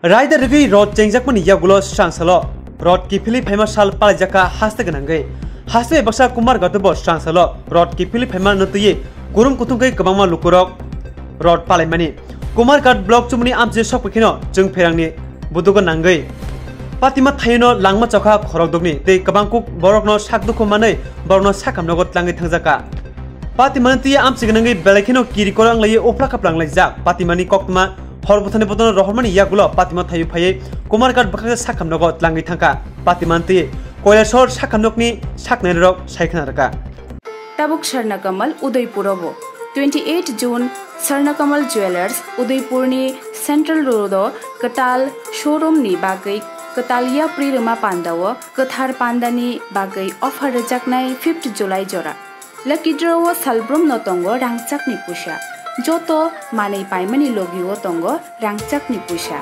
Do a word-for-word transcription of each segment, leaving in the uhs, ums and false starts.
Raida rwgwi rot chengjakmani yagulo srangsalo rot kiphilwi phaima sal palaijak kha haste gwnangwi. Haste bai baksa Kumarghat bo srangsalo rot kiphilwi phaima no twiwi kurum kuthungwi kwbangma lukurok rot palaimani. Kumarghat block chumuni amchini sokphaikhe no chwng pherangni budugo nangwi Patima thaino langma chokha khorokdokni tei kwbang kuk borokno sak dukhu manwi borokno sakhamnogo tlangwi thangjakha. Patimani twi amchwk nangwi belai kheno kiri kolang laiwi uphla khaplang laijak. Patimani koktwma hor bwthani botono rohormani yagulo Patima thaio phaiwi Kumarghat bwkhaksa sakhamnogo tlangwi thangkha. Patimani twi Koilashor sakhamnokni saknairok sai khna rwkha. Tabuk Swarna Kamal Udaipuro bo twenty eight June Swarna Kamal Jewellers Udaipurni Central Road o kwtal showroom ni bagwi kwtal yapri rwma panda o kwthar panda ni bagwi offer rwjaknai fifth July jora. Lucky draw o salbrum no tongo rangchak ni puisa. Joto manwi paimani logi o tongo rangchak ni puisa.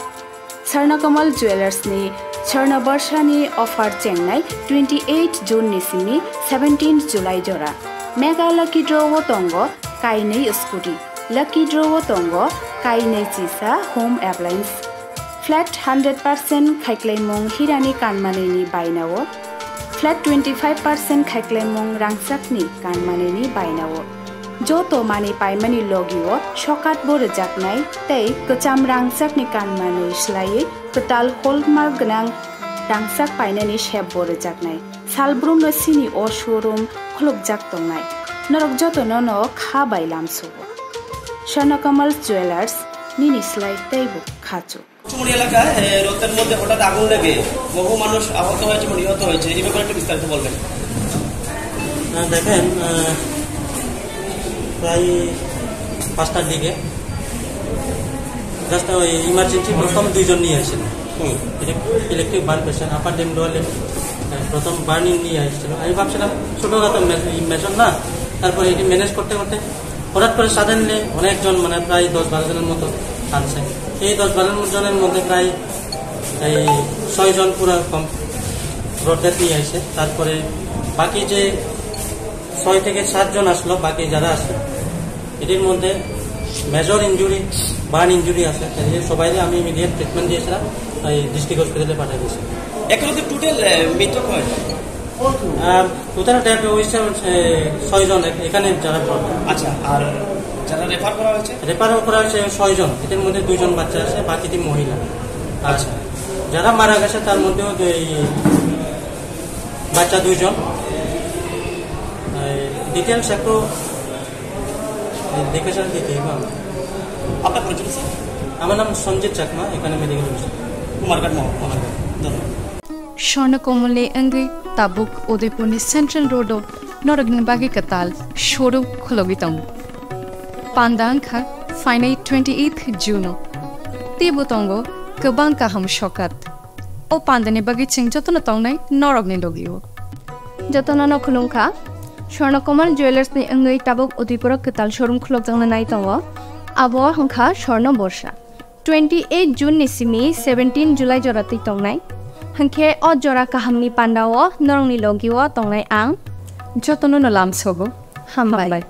Swarna Kamal Jewellers ni Swarna Barsha ni offer chengnai twenty eight June ni simi seventeen July jora. Mega Lucky Draw o tongo kainwi scooty. Lucky Draw o tongo kainwi chisa home appliance. Flat hundred percent khaiklaimung hirani kanmanwi ni bainao. Flat twenty five percent khaiklaimung rangchakni kanmanwi ni bainao. Joto manwi paimani logi o sokat bo rwjaknai tei kwcham rangchakni kanmanwi swlaiwi kwtal hallmark gwnang rangchak painani sep bo rwjaknai. Salbrum no sini o showroom khulukjak tongnai. Norok joto no no kha bai lamsugo. Swarna Kamal Jewellers nini slai teibo khachu. চুমুড়ি এলাকায়, এ, রথের মধ্যে হঠাৎ আগুন লেগে বহু মানুষ আহত হয়েছে এবং নিহত হয়েছে। এই ব্যাপারে একটু বিস্তারিত বলবেন। আহ, দেখেন, আহ, প্রায় পাঁচটার দিকে just ওই ইমার্জেন্সি প্রথম দুইজন নিয়ে আসছিল। হুম। এটা electric burn patient, upper limb, lower limb, আহ, প্রথম বার্নিং নিয়ে আসছিল। আমি ভাবছিলাম ছোটোখাটো মে-, মেজর না, তারপরে এটি ম্যানেজ করতে করতে হঠাৎ করে সাডেনলি অনেকজন, মানে, প্রায় দশ বারো জনের মতো টানছে। এই দশ বারো জনের মধ্যে প্রায় এই ছয়জন পুরা কম ব্রড ডেথ নিয়ে আসে। তারপরে বাকি যে ছয় থেকে সাতজন আসলো, বাকি যারা আছে, এটির মধ্যে মেজর ইনজুরি, বার্ন ইনজুরি আছে। এই সবাইকে আমি ইমিডিয়েট ট্রিটমেন্ট দিয়েছিলাম, এই ডিস্ট্রিক্ট হসপিটালে পাঠিয়ে দিয়েছি। এখন তো টোটাল, এ, মৃতক কয়জন? আর টোটাল ডেথ হয়েছে হচ্ছে ছয়জন এ-, এখানে যারা ব্রড। আচ্ছা, আর যারা রেফার করা হয়েছে? রেফারও করা হয়েছে ছয়জন, এদের মধ্যে দুইজন বাচ্চা আছে, বাকি তিন মহিলা। আচ্ছা। যারা মারা গেছে তার মধ্যেও দুই বাচ্চা দুইজন। এই ডিটেলস একটু দেখে শুনে দিতে হবে আমার। আপনার পরিচয়, স্যার? আমার নাম সঞ্জিত চাকমা, এখানে মেডিকেল অফিসার। কুমারঘাট মহকুমা। ধন্যবাদ। Swarna Kamal ni wngwi tabuk Udaipur ni Central Road o norokni bagwi kwtal showroom khulogwi tongo. Panda wngkha phainai twenty eighth June o. Teibo tongo kwbang kaham sokat. O pandani bagwi chwng jotono tongnai norokni logio. Jotono no khulumkha. Swarna Kamal Jewellers ni wngwi tabuk Udaipur o kwtal showroom khulokjakna nai tongo. Abo wngkha Swarna Borsa. Twenty eight June ni simi seventeen July jora twi tongnai. Hwnkhe o jora kahamni pandao norokni logio tongnai ang. Jotono no lamsogo. Hambai. Hambai.